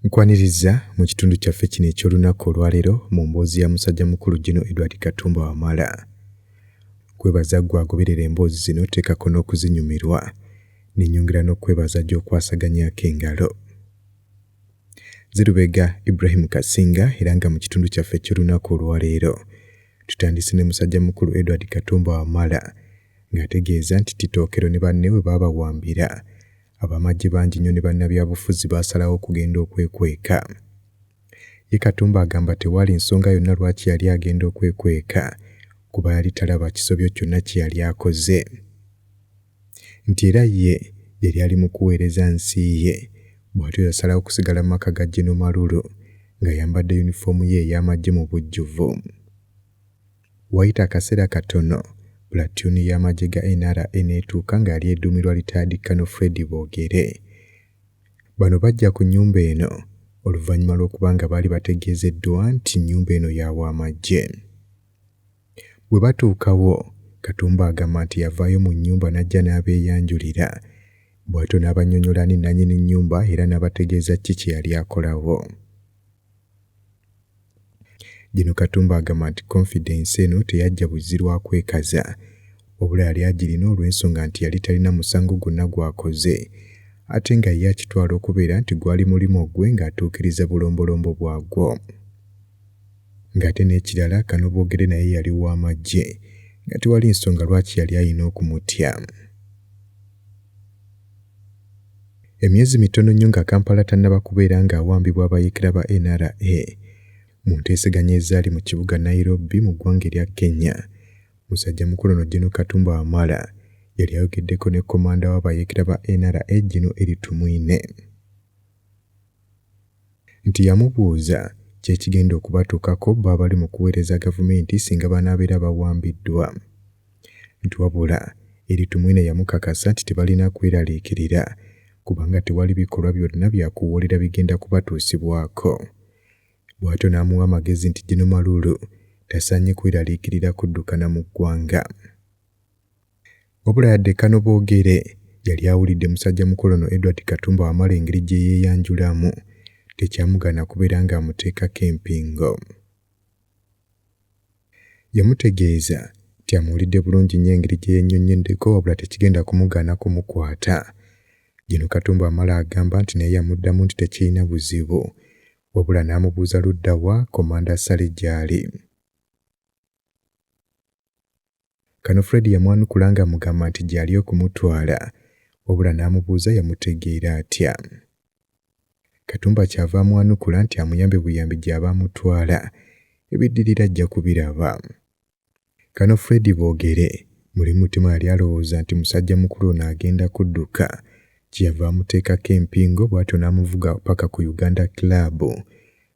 Nkwaniriza mu kitundu kyaffe kino eky'olunaku olwaleero mu mboozi ya musajja mukulu Gen. Edward Katumba Wamala. Nkwebaza ggwe agoberera emboozi zino teekako n'okuzinyumirwa ne nnyongera n'okukwebaza gy'okwasaganyaako engalo. Nze Lubega Ibrahim Kasinga era nga mu kitundu kyaffe eky'olunaku olwaleero tutandise ne musajja mukulu Edward Katumba Wamala ng'ategeeza nti Tito Okello ne banne we baabawambira Ab'amaggye bangi nnyo ne bannabyabufuzi baasalawo okugenda okwekweka. Ye Katumba agamba tewaali nsonga yonna lwaki yali agenda okwekweka kuba yali talaba kisobyo kyonna kye yali akoze. Nti era ye yali ali mu kuweereza nsi ye bw'atyo yasalawo okusigala mu maka ga Gen. Malulu ng'ayambadde yunifoomu ye ey'amaggye mu bujjuvu. Waayita akaseera katono, pulatyuuni y'amagye ga NRA n'etuuka nga yali eduumirwa Retired Colonel Fred Bogere. Bano bajja ku nnyumba eno oluvannyuma lw'okuba nga baali bategeezeddwa nti nnyumba eno ya w'amagye. Bwe batuukawo, Katumba agamba nti yavaayo mu nnyumba n'ajja n'abeeyanjulira bw'atyo n'abannyonnyola ani nnannyini nnyumba era n'abategeeza ki kye yali akolawo. Gen. Katumba agamba nti konfidensi eno teyajja buzzi lwa kwekaza wabula yali agirina olw'ensonga nti yali talina musango gwonna gw'akoze ate nga ye akitwala okubeera nti gwali mulimu gwe ng'atuukiriza bulombolombo bwagwo. Ng'ate n'ekirala Kano Bogere naye yali wa magye nga tewali nsonga lwaki yali alina okumutya. Emyezi mitono nnyo nga Kampala tannaba kubeera ng'awambibwa abayeekera ba NRA mu nteeseganya ezaali mu kibuga Nairobi mu ggwanga erya Kenya, musajja mukulu ono Gen. Katumba Wamala yali ayogeddeko ne kkomanda w'abayeekera ba NRA Gen. Elly Tumwine nti yamubuuza ki ekigenda okubatuukako bo abali mu kuweereza gavumenti singa banaabeera bawambiddwa. Nti wabula Elly Tumwine yamukakasa nti tebalina kweraliikirira kubanga tewali bikolwa byonna bya kuwoolera bigenda kubatuusibwako. Bw'atyo n'amuwa amagezi nti Gen. Malulu tasaanye kweraliikirira kuddukana mu ggwanga. Wabula yadde Kano Boogere yali awulidde musajja mukulu ono Edward Katumba Wamala engeri gye yeeyanjulamu, tekyamugaana kubeera ng'amuteekako empingo. Yamutegeeza nti amuwulidde bulungi nnyo engeri gye yennyonnyoddeko wabula tekigenda kumugaana kumukwata. Gen. Katumba Wamala agamba nti naye yamuddamu nti tekirina buzibu wabula n'amubuuza ludda wa Komanda Saleh gy'ali. Kano Fred yamwanukula ng'amugamba nti gy'ali okumutwala wabula n'amubuuza yamutegeera atya. Katumba ky'ava amwanukula nti amuyambe buyambi gy'aba amutwala ebiddirira ajja kubiraba. Kano Fred Boogere muli mutima yali alowooza nti musajja mukulu ono agenda kudduka kye yava amuteekako empingo bw'atyo n'amuvuga paka ku Uganda Club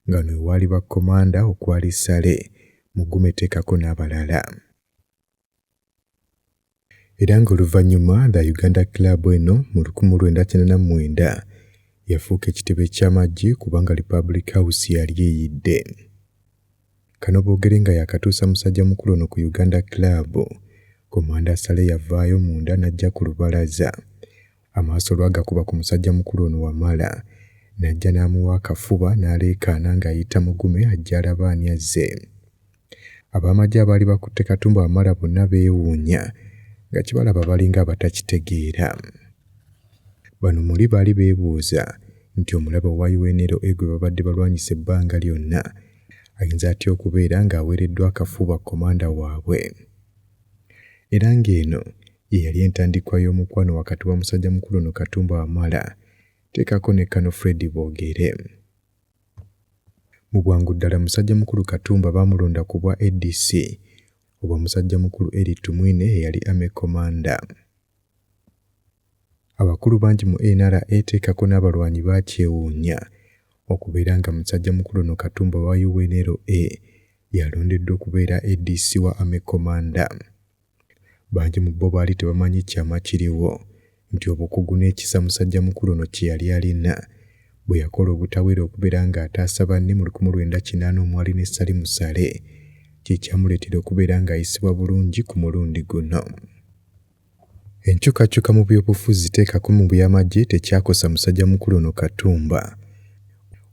nga wano we waali bakkomanda okwali Saleh Mugume teekako n'abalala. Era ng'oluvannyuma The Uganda Club eno mu 1989 yafuuka ekitebe ky'amagye kubanga Republic House yali eyidde. Kano Boogere nga yaakatuusa musajja mukulu ono ku Uganda Club, Komanda Saleh yavaayo munda n'ajja ku lubalaza. Amaaso olwagakuba ku musajja mukulu ono Wamala, n'ajja n'amuwa akafuba n'aleekaana ng'ayita Mugume ajje alabe ani azze. Ab'amagye abaali bakutte Katumba Wamala bonna beewuunya nga kye balaba balinga abatakitegeera. Bano muli baali beebuuza nti omulabe owa UNLA gwe babadde balwanyisa ebbanga lyonna ayinza atya okubeera ng'aweereddwa akafuba kkomanda waabwe. Era ng'eno ye yali entandikwa y'omukwano wakati wa musajja mukulu ono Katumba Wamala teekako ne Colonel Fred Bogere. Mu bwangu ddala musajja mukulu Katumba baamulonda ku bwa ADC obwa musajja mukulu Elly Tumwine eyali Army Commander. Abakulu bangi mu NRA teekako n'abalwanyi baakyewuunya okubeera nga musajja mukulu ono Katumba owa UNLA y'alondeddwa okubeera ADC wa Army Commander. Bangi mu bo baali tebamanyi kyama kiriwo nti obukugu n'ekisa musajja mukulu ono kye yali alina bwe yakola obutaweera okubeera ng'ataasa banne mu 1980 omwali ne Salim Saleh kye kyamuleetera okubeera ng'ayisibwa bulungi ku mulundi guno. Enkyukakyuka mu byobufuzi teekako mu by'amagye tekyakosa musajja mukulu ono Katumba.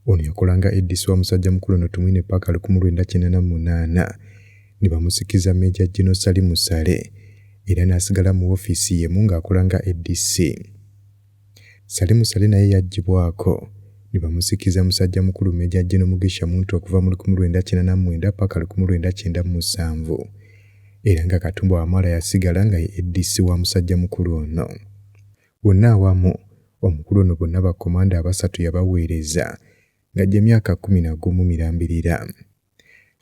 Ono yakola nga ADC wa musajja mukulu ono Tumwine paka 1988 ne bamusikiza Major General Salim Saleh era n'asigala mu woofiisi y'emu ng'akola nga ADC. Salim Saleh naye yaggyibwako ne bamusikiza musajja mukulu Major General Mugisha Muntu okuva mu 1989 paka 1997 era nga Katumba Wamala yasigala nga ye ADC wa musajja mukulu ono. Bonna awamu, omukulu ono bonna bakomanda abasatu yabaweereza nga gy'emyaka 11 mirambirira.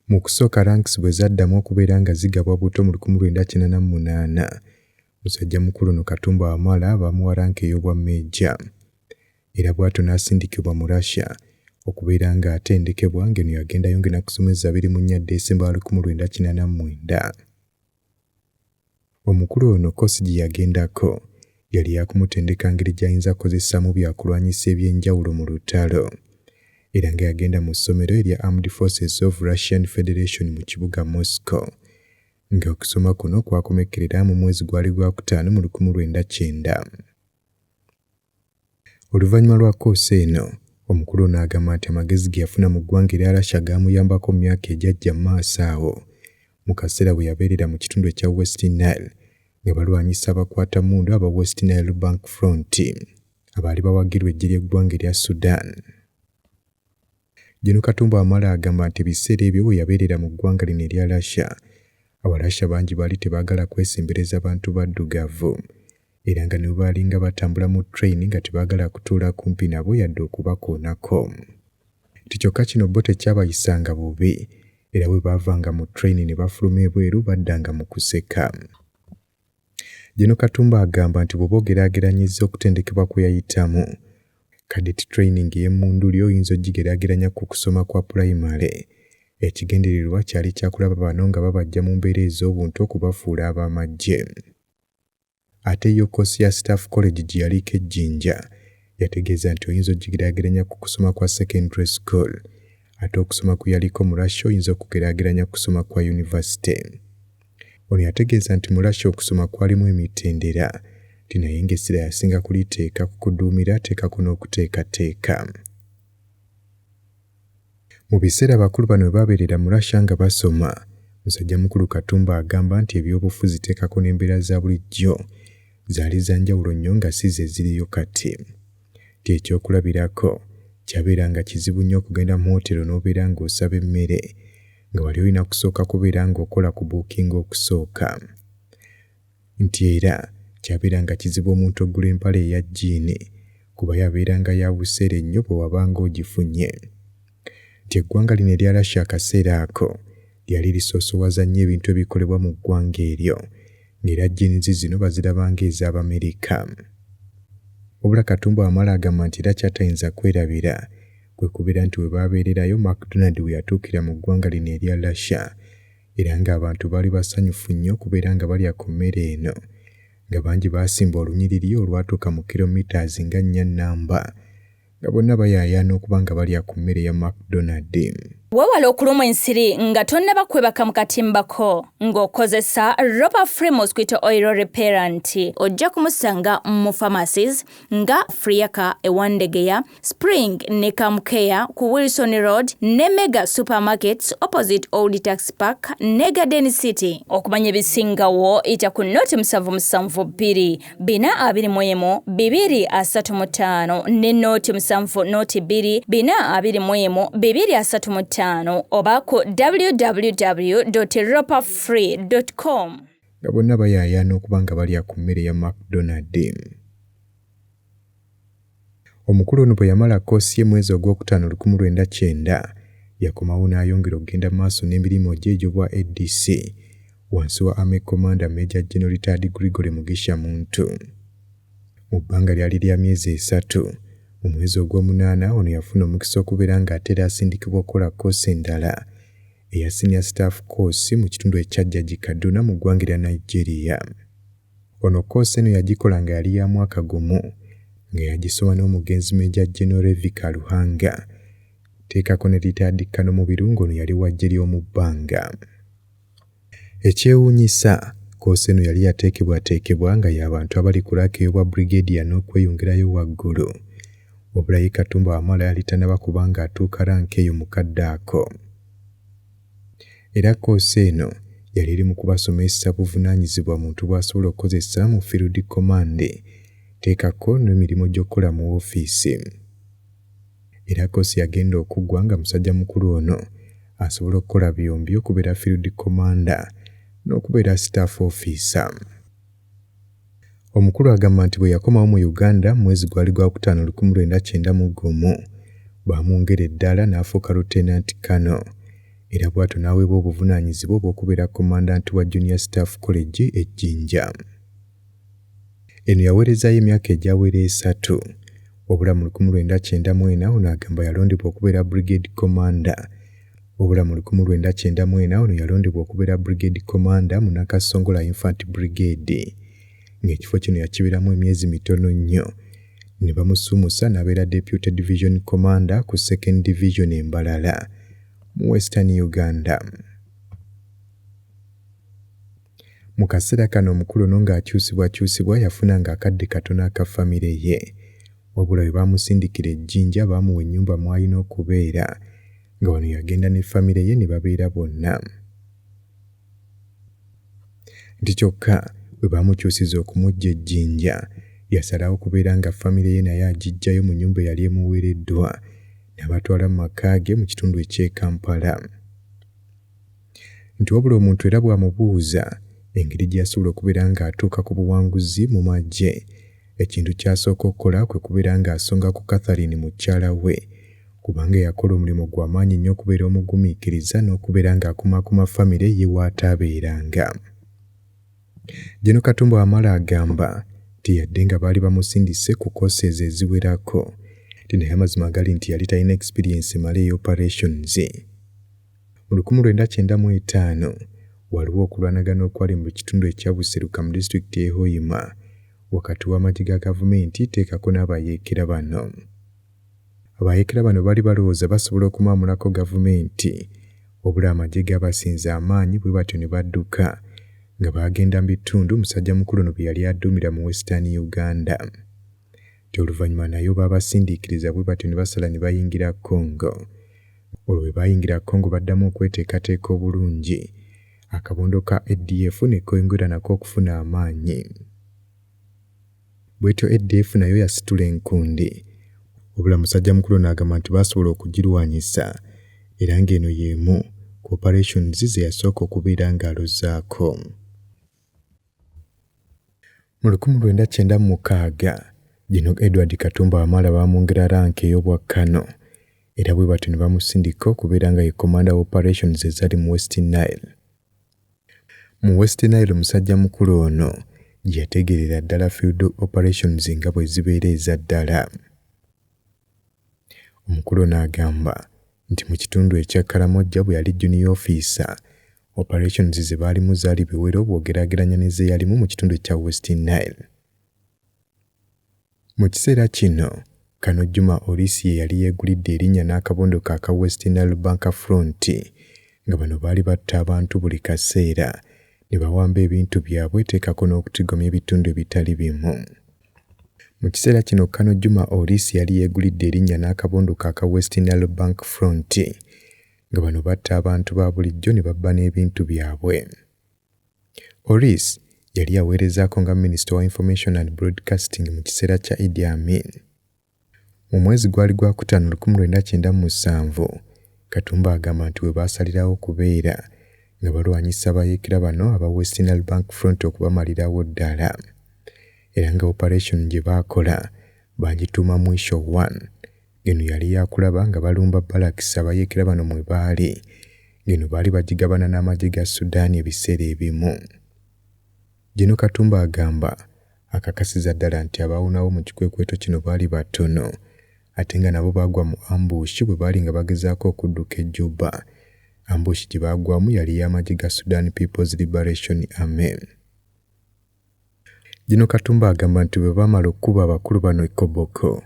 Mu kusooka ranks bwe zaddamu okubeera nga zigabwa buto mu 1988, musajja mukulu ono Katumba Wamala bamuwa rank ey'obwa meeja. Era bw'atyo n'asindikibwa mu Russia okubeera ng'atendekebwa ng'eno yagendayo ng'ennaku z'omwezi 24 Desemba 1989. Omukulu ono kkoosi gye yagendako yali yakumutendeka ngeri gy'ayinza kukozesaamu byakulwanyisa eby'enjawulo mu lutalo. Era nga yagenda mu ssomero erya Armed Forces of Russian Federation mu kibuga Moscow, ng'okusoma kuno kwakomekkerera mu mwezi gwali gwakutaano mu 1990. Oluvannyuma lwa kkoosi eno, omukulu ono agamba nti amagezi ge yafuna mu ggwanga erya Russia gaamuyambako mu myaka egyajja mu maaso awo mu kaseera bwe yabeerera mu kitundu ekya West Nile nga balwanyisa abakwatammundu aba West Nile Bank Front abaali bawagirwa eggye ly'eggwanga erya Sudan. Gen Katumba Wamala agamba nti ebiseera ebyo bwe yabeerera mu ggwanga lino erya Russia, Abarussia bangi baali tebaagala kwesembereza bantu baddugavu era nga ne bwe baalinga batambula mu train nga tebaagala kutuula kumpi nabo yadde okubakoonako. Nti kyokka kino bo tekyabayisanga bubi era bwe baavanga mu train ne bafuluma ebweru baddanga mu kuseka. Gen Katumba agamba nti bw'oba ogeraageranyizza okutendekebwa kwe yayitamu, cadet training ey'emmunduli oyinza ogigeraageranya ku kusoma kwa pulayimale. Ekigendererwa kyali kya kulaba bano nga babajja mu mbeera ez'obuntu okubafuula ab'amagye. Ate yo kkoosi ya Staff College gye yaliko e Jinja yategeeza nti oyinza ogigeraageranya ku kusoma kwa secondary school ate okusoma kwe yaliko mu Russia oyinza okugeraageranya ku kusoma kwa yunivasite. Ono yategeeza nti mu Russia okusoma kwalimu emitendera nti naye ng'essira yasinga kuliteeka ku kuduumira ateekako n'okuteekateeka. Mu biseera abakulu bano we baabeerera mu Russia nga basoma, musajja mukulu Katumba agamba nti ebyobufuzi teekako n'embeera za bulijjo zaali za njawulo nnyo nga si ze ziriyo kati. Nti ekyokulabirako kyabeeranga kizibu nnyo okugenda mu wootero n'obeera ng'osaba emmere nga wali olina kusooka kubeera ng'okola ku booking okusooka. Nti era kyabeeranga kizibu omuntu okugula empale eya jjiini kuba yabeeranga ya buseere nnyo bwe wabanga ogifunye. Nti eggwanga lino erya Russia akaseera ako lyali lisoosowaza nnyo ebintu ebikolebwa mu ggwanga eryo ng'era jeans zino bazirabanga ez'Abamerika. Wabula Katumba Wamala agamba nti era ky'atayinza kwerabira kwe kubeera nti we baabeererayo McDonald we yatuukira mu ggwanga lino erya Russia era ng'abantu baali basanyufu nnyo okubeera nga balya ku mmere eno nga bangi baasimba olunyiriri olwatuuka mu kilometers nga 4 nnamba nga bonna bayaayaana okuba nga balya ku mmere ya McDonald. Weewale okulumwa ensiri nga tonnaba kwebaka mu katimbako ng'okozesa Ropa Free Mosquito Oil Repellent. Ojja kumusanga mu pharmacies nga Friaka e Wandegeya, Spring ne Kamcare ku Wilson Road ne Mega Supermarkets opposite Old Tax Park ne Garden City. Okumanya ebisingawo ita ku 072 421 235 ne 070 421 235 oba ku www.ropafree.com. Nga bonna bayaayaana okuba nga balya ku mmere ya McDonald. Omukulu ono bwe yamala kkoosi ye mwezi ogwokutaano 1990 yakomawo n'ayongera okugenda mu maaso n'emirimu gye egy'obwa ADC wansi wa Army Commander Major General Retired Gregory Mugisha Muntu. Mu bbanga lyali lya myezi 3, mu mwezi ogw'omunaana ono yafuna omukisa okubeera ng'atera asindikibwa okukola kkoosi endala eya Senior Staff Course mu kitundu ekya Jaji Kaduna mu ggwanga erya Nigeria. Ono kkoosi eno yagikola nga yali ya mwaka gumu nga yagisoma n'omugenzi Major General Levi Karuhanga teekako ne retired Colonel Mubiru ng'ono yali wa ggye ly'omu bbanga. Ekyewuunyisa, kkoosi eno yali yateekebwateekebwa nga y'abantu abali ku rank ey'obwa Brigadier n'okweyongerayo waggulu. Wabula ye Katumba Wamala yali tannaba kuba ng'atuuka ranka eyo mu kadde ako. Era kkoosi eno yali eri mu kubasomesa buvunaanyizibwa muntu bw'asobola okukozesa mu Field Command, teekako n'emirimu gy'okukola mu woofiisi. Era kkoosi yagenda okuggwa nga musajja mukulu ono asobola okukola byombi okubeera Field Commander n'okubeera Staff Officer. Omukulu agamba nti bwe yakomawo mu Uganda mu mwezi gwali Gwakutaano 1991, baamwongera eddaala n'afuuka Lieutenant Colonel era bw'atyo n'aweebwa obuvunaanyizibwa obw'okubeera Commandant wa Junior Staff College e Jinja. Eno yaweerezaayo emyaka egyawera esatu wabula mu 1994 ono agamba yalondebwa okubeera Brigade Commander Wabula mu 1994 ono yalondebwa okubeera Brigade Commander mu Nakasongola Infant Brigade ng'ekifo kino yakibeeramu emyezi mitono nnyo ne bamusuumusa n'abeera Deputy Division Commander ku Second Division e Mbarara mu Western Uganda. Mu kaseera kano omukulu ono ng'akyusibwakyusibwa yafunanga akadde katono aka famire ye. Wabula bwe baamusindikira e Jinja baamuwa ennyumba mw'alina okubeera nga wano yagenda ne famire ye ne babeera bonna. Nti kyokka bwe baamukyusiza okumuggya e Jinja, yasalawo okubeera nga famire ye naye agiggyayo mu nnyumba eyali emuweereddwa n'abatwala mu maka ge mu kitundu eky'e Kampala. Nti wabula omuntu era bw'amubuuza engeri gye yasobola okubeera ng'atuuka ku buwanguzi mu magye, ekintu ky'asooka okukola kwe kubeera ng'asonga ku Catherine mukyala we kubanga yakola omulimu gwa maanyi nnyo okubeera omugumiikiriza n'okubeera ng'akumaakuma famire ye w'ataabeeranga. Gen. Katumba Wamala agamba nti yadde nga baali bamusindise ku courses eziwerako nti naye amazima gali nti yali talina experience emala eya operations. Mu 1995 waliwo okulwanagana okwali mu kitundu ekya Buseruka mu disitulikiti y'e Hoima wakati w'amagye ga gavumenti teekako n'abayeekera bano. Abayeekera bano baali balowooza basobola okumaamulako gavumenti wabula amagye gaabasinza amaanyi bwe batyo ne badduka nga baagenda mu bitundu musajja mukulu ono bye yali aduumira mu Western Uganda. Nti oluvannyuma nayo baabasindiikiriza bwe batyo ne basala ne bayingira Congo. Olwo bwe baayingira Congo baddamu okweteekateeka obulungi, akabondo ka ADF ne keeyongera nako okufuna amaanyi. Bwetyo ADF nayo yasitula enkundi wabula musajja mukulu ono agamba nti baasobola okugirwanyisa era ng'eno y'emu ku operations ze yasooka okubeera ng'alozaako. Mu 1996, Gen. Edward Katumba Wamala baamwongera ranka ey'obwa Colonel era bwe batyo ne bamusindika okubeera nga ye Commander wa Operations ezaali mu West Nile. Mu West Nile musajja mukulu ono gye yategeerera ddala Field Operations nga bwe zibeera eza ddala. Omukulu ono agamba nti mu kitundu ekya Karamoja bwe yali Junior Officer, operations ze baalimu zaali biwero bw'ogeraageranya ne ze yalimu mu kitundu ekya West Nile. Mu kiseera kino, Kano Juma Olisi ye yali yeegulidde erinnya n'akabondo ke aka West Nile Bank Front nga bano baali batta abantu buli kaseera ne bawamba ebintu byabwe teekako n'okutigomya ebitundu ebitali bimu. Mu kiseera kino Kano Juma Olisi yali yeegulidde erinnya n'akabondo ke aka West Nile Bank Front nga bano batta abantu ba bulijjo ne babba n'ebintu byabwe. Oris yali yaweerezaako nga minisita wa Information and Broadcasting mu kiseera kya Idi Amin. Mu mwezi gwali Gwakutaano 1997, Katumba agamba nti we baasalirawo okubeera nga balwanyisa abayeekera bano aba West Nile Bank Front okubamalirawo ddala era nga operation gye baakola baagituuma Mwisho One Eno yali ya kulaba nga balumba bbalakisi abayeekera bano mwe baali ng'eno baali bagigabana n'amagye ga Sudan ebiseera ebimu. Gen. Katumba agamba akakasiza ddala nti abaawonawo mu kikwekweto kino baali batono ate nga nabo baagwa mu ambush bwe baali nga bagezaako okudduka e Juba. Ambush gye baagwamu yali y'amagye ga Sudan People's Liberation Army. Gen. Katumba agamba nti bwe baamala okukuba abakulu bano e Koboko,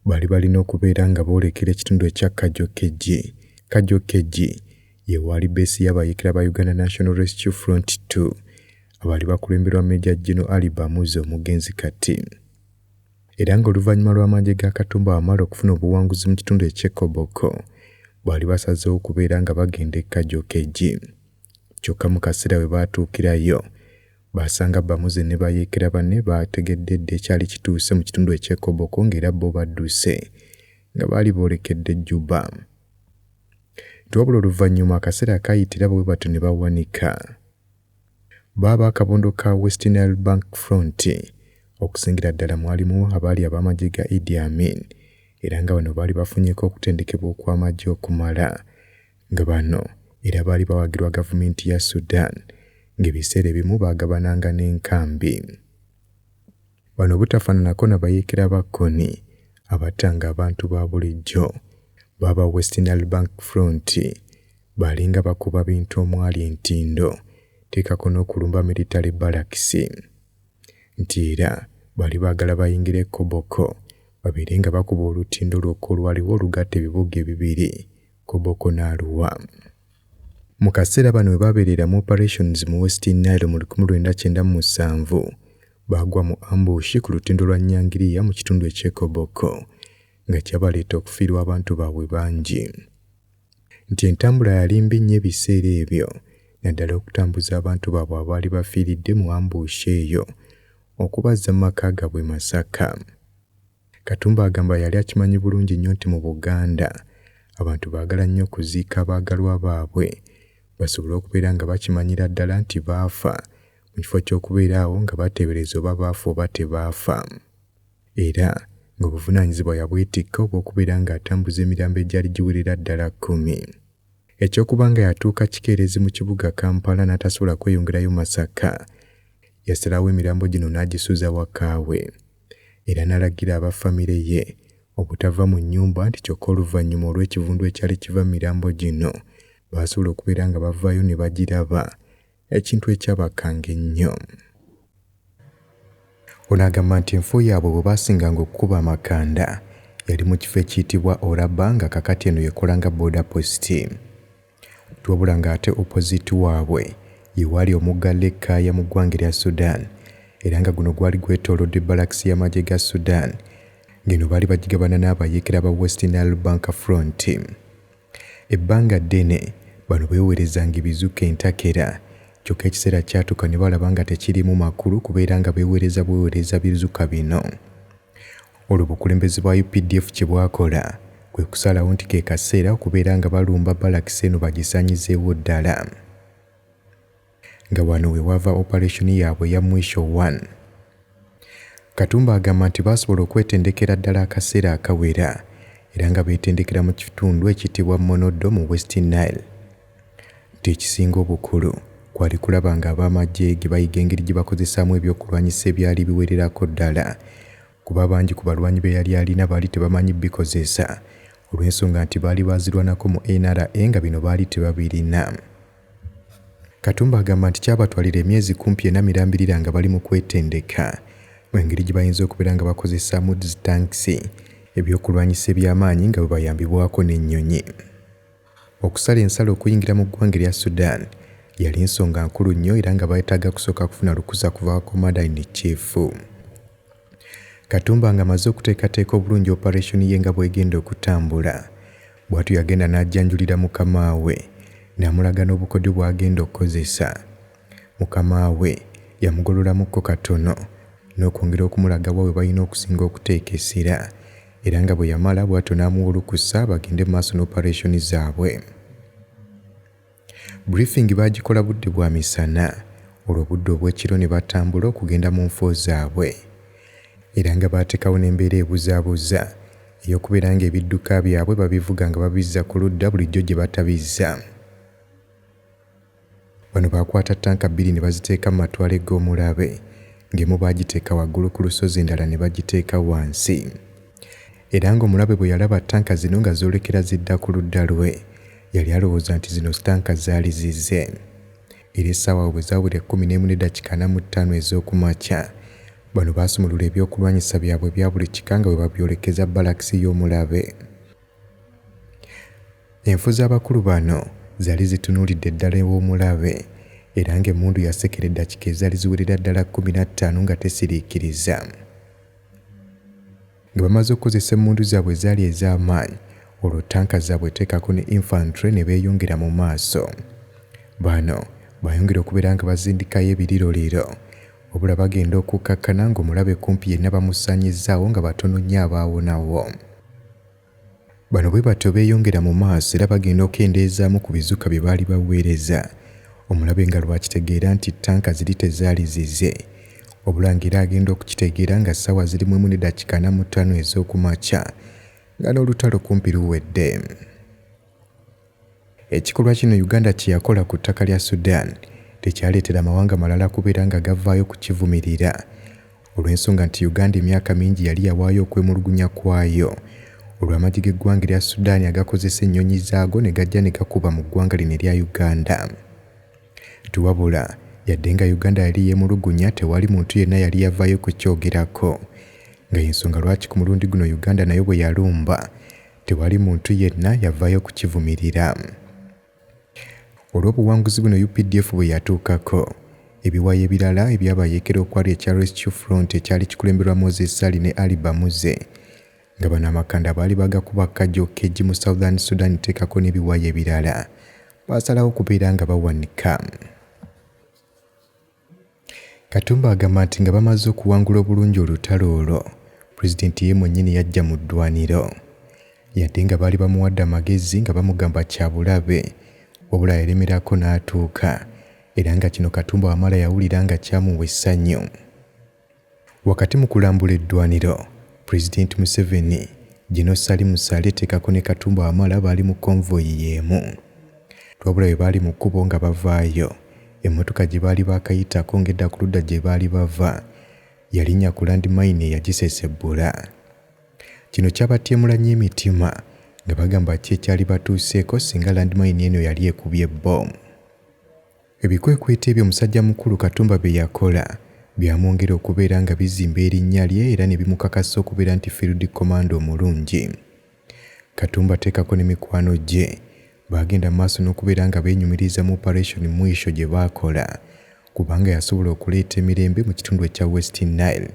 baali balina okubeera nga boolekera ekitundu ekya Kajokeji. Kajokeji ye waali bbeesi y'abayeekera ba Uganda National Rescue Front Two abaali bakulemberwa Major General Ali Bamuzi omugenzi kati. Era ng'oluvannyuma lw'amagye ga Katumba Wamala okufuna obuwanguzi mu kitundu eky'e Koboko, baali basazeewo okubeera nga bagenda e Kajokeji. Kyokka mu kaseera we baatuukirayo, baasanga Bamuze ne bayeekera banne baategedde dda ekyali kituuse mu kitundu eky'e Koboko ng'era bo badduse nga baali boolekedde Juba. Nti wabula oluvannyuma akaseera kaayita era bwe batyo ne bawanika. Bo ab'akabondo ka West Nile Bank Front okusingira ddala mwalimu abaali ab'amagye ga Idi Amin era nga bano baali bafunyeeko okutendekebwa okw'amagye okumala nga bano era baali bawagirwa gavumenti ya Sudan ng'ebiseera ebimu baagabananga n'enkambi. Bano obutafaananako na bayeekera ba Kony abattanga abantu ba bulijjo, bo aba West Nile Bank Front baalinga bakuba bintu omwali entindo teekako n'okulumba military barracks. Nti era baali baagala bayingire Koboko babeere nga bakuba olutindo lwokka olwaliwo olugatta ebibuga ebibiri Koboko ne Arua. Mu kaseera bano we baabeerera mu operations mu West Nile mu 1997, baagwa mu ambush ku lutindo lwa Nyangiriya mu kitundu eky'e Koboko nga kyabaleeta okufiirwa abantu baabwe bangi. Nti entambula yali mbi nnyo ebiseera ebyo naddala okutambuza abantu baabwe abaali bafiiridde mu ambush eyo okubazza mu maka gaabwe e Masaka. Katumba agamba yali akimanyi bulungi nnyo nti mu Buganda abantu baagala nnyo okuziika abaagalwa baabwe basobole okubeera nga bakimanyira ddala nti baafa mu kifo ky'okubeera awo nga bateebereza oba baafa oba tebaafa. Era ng'obuvunaanyizibwa yabwetikka obw'okubeera ng'atambuza emirambo egyali giwerera ddala kkumi. Eky'okuba nga yatuuka kikeerezi mu kibuga Kampala n'atasobola kweyongerayo Masaka, yasalawo emirambo gino n'agisuza waka we. Era n'alagira aba famire ye obutava mu nnyumba nti kyokka oluvannyuma olw'ekivundu ekyali kiva mu mirambo gino baasobola okubeera nga bavaayo ne bagiraba ekintu ekyabakanga ennyo. Ono agamba nti enfo yaabwe bwe baasinganga okukuba amakanda yali mu kifo ekiyitibwa Oraba nga kakati eno yekola nga border post. Wabula ng'ate opposite waabwe ye waali omugga Lake Kaya mu ggwanga erya Sudan era nga guno gwali gwetoolodde balakisi y'amagye ga Sudan ng'eno baali bagigabana n'abayeekera ba West Nile Bank Front. Ebbanga ddene bano beeweerezanga ebizuka entakera kyokka ekiseera kyatuuka ne balaba nga tekiriimu makulu kubeera nga beeweereza bweweereza bizuka bino. Olwo obukulembeze bwa updf kye bwakola kwe kusalawo nti ke kaseera okubeera nga balumba balakisi eno bagisaanyizeewo ddala. Nga wano we wava operation yaabwe eya Mwisho One. Katumba agamba nti baasobola okwetendekera ddala akaseera akawera era nga beetendekera mu kitundu ekiyitibwa Monodo mu West Nile. Nti ekisinga obukulu kwali kulaba ng'ab'amagye ge bayiga engeri gye bakozesaamu ebyokulwanyisa ebyali biwererako ddala kuba bangi ku balwanyi be yali alina baali tebamanyi bikozesa olw'ensonga nti baali baazirwanako mu NRA nga bino baali tebabirina. Katumba agamba nti kyabatwalira emyezi kumpi ena mirambirira nga bali mu kwetendeka engeri gye bayinza okubeera nga bakozesaamu zi tankisi, ebyokulwanyisa eby'amaanyi nga bwe bayambibwako n'ennyonyi. Okusala ensalo okuyingira mu ggwanga erya Sudan yali nsonga nkulu nnyo era nga beetaaga kusooka kufuna lukusa kuva wa Commander in Chief. Katumba ng'amaze okuteekateeka obulungi operation ye nga bw'egenda okutambula, bw'atyo yagenda n'ajjanjulira mukama we n'amulaga n'obukodyo bw'agenda okukozesa. Mukama we yamugololamukko katono n'okwongera okumulaga wa we balina okusinga okuteeka essira era nga bwe yamala bw'atyo n'amuwa olukusa bagende mu maaso n'operation zaabwe. Briefing baagikola budde bwa misana olwo obudde obw'ekiro ne batambula okugenda mu nfo zaabwe era nga baateekawo n'embeera ebuzaabuza ey'okubeera ng'ebidduka byabwe babivuga nga babizza ku ludda bulijjo gye batabizza. Bano baakwata ttanka bbiri ne baziteeka mu matwale g'omulabe ng'emu baagiteeka waggulu ku lusozi endala ne bagiteeka wansi. Era ng'omulabe bwe yalaba ttanka zino nga zoolekera zidda ku ludda lwe, yali alowooza nti zino ttanka zaali zize. Era essaawa awo bwe zaawera 11:45 ez'oku makya, bano baasumulula ebyokulwanyisa byabwe ebya buli kika nga bwe babyolekeza balakisi y'omulabe. Enfu z'abakulu bano zaali zitunuulidde ddala ew'omulabe era ng'emmundu yasekera eddakiika ezaali ziwerera ddala 15 nga tesiriikiriza. Nga bamaze okukozesa emmundu zaabwe ezaali ez'amaanyi, olwo ttanka zaabwe teekako ne infantry ne beeyongera mu maaso. Bano baayongera okubeera nga bazindikayo ebiriroliro, wabula bagenda okukkakkana ng'omulabe kumpi yenna bamusaanyizzaawo nga batono nnyo abaawonawo. Bano bwe batyo beeyongera mu maaso era bagenda okukendeezaamu ku bizuka bye baali baweereza omulabe nga lwakitegeera nti ttanka ziri tezaali zize, wabula ng'era agenda okukitegeera nga ssaawa ziri mu emu n'eddakiika 45 ez'oku makya nga n'olutalo kumpi luwedde. Ekikolwa kino Uganda kye yakola ku ttaka lya Sudan tekyaleetera mawanga malala kubeera nga gavaayo kukivumirira olw'ensonga nti Uganda emyaka mingi yali yawaayo okwemulugunya kwayo olw'amagye g'eggwanga erya Sudan agakozesa ennyonyi zaago ne gajja ne gakuba mu ggwanga lino erya Uganda. Nti wabula yadde nga Uganda yali yeemulugunya tewali muntu yenna yali yavaayo kukyogerako nga y'ensonga lwaki ku mulundi guno Uganda nayo bwe yalumba Tewali muntu yenna yavaayo kukivumirira. Olw'obuwanguzi buno updf bwe yatuukako, ebiwayi ebirala ebyabayeekera okwali ekya Rescue Front ekyali kikulemberwa Moses Ssali ne Ali Bamuze nga bano amakanda baali bagakuba Kajo Keji mu Southern Sudan teekako n'ebiwayi ebirala baasalawo okubeera nga bawanika. Katumba agamba nti nga bamaze okuwangula obulungi olutalo olwo, Pulezidenti ye mwennyini yajja mu ddwaniro. Yadde nga baali bamuwadde amagezi nga bamugamba kya bulabe, wabula yalemerako n'atuuka era nga kino Katumba Wamala yawulira nga kyamuwa essanyu. Wakati mu kulambula eddwaniro, Pulezidenti Museveni, Gen. Salim Saleh teekako ne Katumba Wamala baali mu konvoyi y'emu. Wabula bwe baali mu kkubo nga bavaayo, emmotoka gye baali baakayitako ng'edda ku ludda gye baali bava, yalinnya ku landmine eyagisesebbula. Kino kyabatyemula nnyo emitima nga bagamba ki ekyalibatuuseeko singa landmine eno yali ekubye bbo. Ebikwekweto ebyo musajja mukulu Katumba bye yakola byamwongera okubeera nga bizimba erinnya lye era ne bimukakasa okubeera nti Field Commander omulungi. Katumba teekako ne mikwano gye baagenda mu maaso n'okubeera nga beenyumiriza mu Operation Mwisho gye baakola kubanga yasobola okuleeta emirembe mu kitundu ekya West Nile.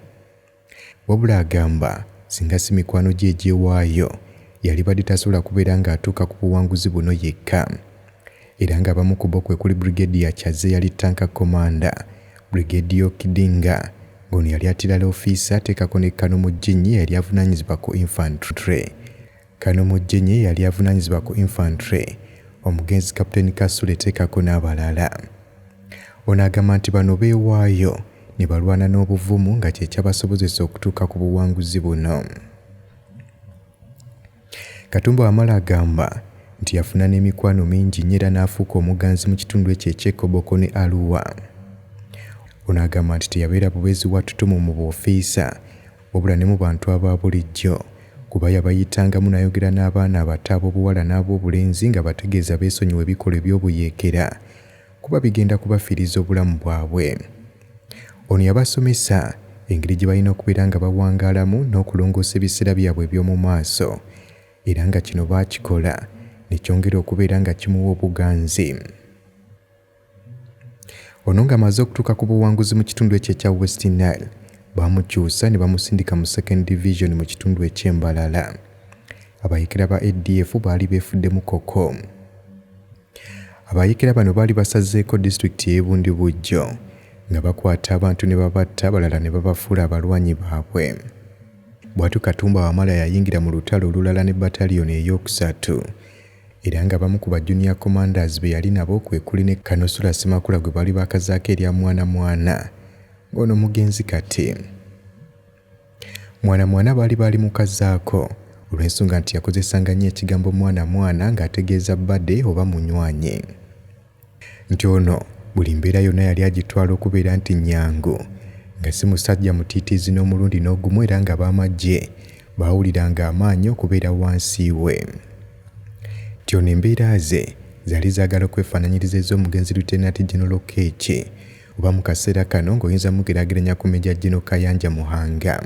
Wabula agamba singa si mikwano gye egyewaayo, yalibadde tasobola kubeera ng'atuuka ku buwanguzi buno yekka. Era ng'abamu ku bo kwe kuli Brigadier Kyazze eyali Tanka Commander, Brigadier Kidinga ng'ono yali Artillery Officer ateekako ne Kano Mujinyi eyali avunaanyizibwa ku Infantry. Kano Mujinyi eyali avunaanyizibwa ku Infantry, omugenzi Captain Kasule teekako n'abalala. Ono agamba nti bano beewaayo ne balwana n'obuvumu nga kye kyabasobozesa okutuuka ku buwanguzi buno. Katumba Wamala agamba nti yafuna n'emikwano mingi nnyo era n'afuuka omuganzi mu kitundu ekyo eky'e Koboko ne Arua. Ono agamba nti teyabeera bubeezi wa ttutumu mu bwofiisa wabula ne mu bantu aba bulijjo kuba yabayitangamu n'ayogera n'abaana abato ab'obuwala n'ab'obulenzi ng'abategeeza beesonyiwe ebikolwa eby'obuyeekera kuba bigenda kubafiiriza obulamu bwabwe. Ono yabasomesa engeri gye balina okubeera nga bawangaalamu n'okulongoosa ebiseera byabwe eby'omu maaso era nga kino baakikola ne kyongera okubeera nga kimuwa obuganzi. Ono ng'amaze okutuuka ku buwanguzi mu kitundu ekyo ekya West Nile, baamukyusa ne bamusindika mu Second Division mu kitundu eky'e Mbarara. Abayeekera ba ADF baali beefuddemu koko. Abayeekera bano baali basazeeko disitulikiti ey'e Bundibugyo nga bakwata abantu ne babatta abalala ne babafuula abalwanyi baabwe. Bwatyo Katumba Wamala yayingira mu lutalo olulala ne bataliyoni eyookusatu era ng'abamu ku ba Junior Commanders be yali nabo kwe kuli ne Kanosula Ssemakula gwe baali baakazaako erya Mwana Mwana ng'ono mugenzi kati. Mwana Mwana baali baalimukazaako olw'ensonga nti yakozesanga nnyo ekigambo mwana mwana ng'ategeeza bbade oba munywanyi. Nti ono buli mbeera yonna yali agitwala okubeera nti nnyangu, nga si musajja mutiitiizi n'omulundi n'ogumu era ng'ab'amaggye baawuliranga amaanyi okubeera wansi we. Nti ono embeera ze zaali zaagala okwefaananyiriza ez'omugenzi Lieutenant General Keeki oba mu kaseera kano ng'oyinza mugeraageranya ku Major General Kayanja Muhanga.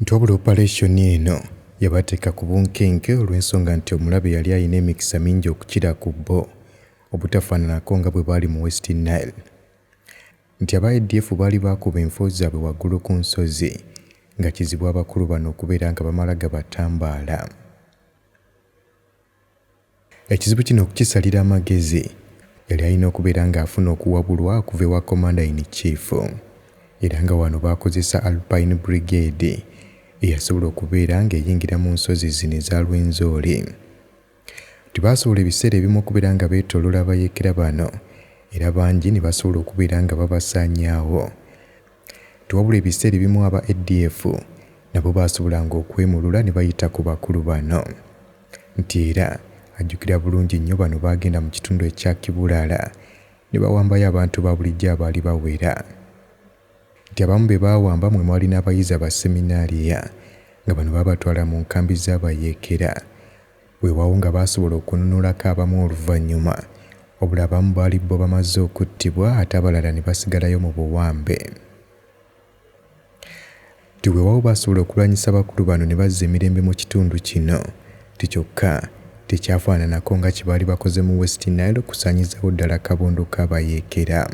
Nti wabula operation eno yabateeka ku bunkenke olw'ensonga nti omulabe yali alina emikisa mingi okukira ku bo obutafaananako nga bwe baali mu West Nile. Nti aba ADF baali baakuba enfo zaabwe waggulu ku nsozi nga kizibu abakulu bano okubeera nga bamala gabatambaala. Ekizibu kino okukisalira amagezi, yali alina okubeera ng'afuna okuwabulwa okuva ewa Commander in Chief era nga wano baakozesa Alpine Brigade eyasobola okubeera ng'eyingira mu nsozi zino eza Rwenzori. Nti baasobola ebiseera ebimu okubeera nga beetooloola abayeekera bano era bangi ne basobola okubeera nga babasaanyaawo. Nti wabula ebiseera ebimu aba ADF nabo baasobolanga okwemulula ne bayita ku bakulu bano. Nti era ajjukira bulungi nnyo bano baagenda mu kitundu ekya Kibulala ne bawambayo abantu ba bulijjo abaali bawera. Nti abamu be baawamba mwe mwali n'abayizi Abaseminaaliya nga bano baabatwala mu nkambi z'abayeekera. Weewaawo nga baasobola okununulako abamu oluvannyuma, wabula abamu baali bo bamaze okuttibwa ate abalala ne basigalayo mu buwambe. Nti weewaawo baasobola okulwanyisa abakulu bano ne bazza emirembe mu kitundu kino, nti kyokka tekyafaananako nga kye baali bakoze mu West Nile okusaanyizaawo ddala akabondo k'abayeekera.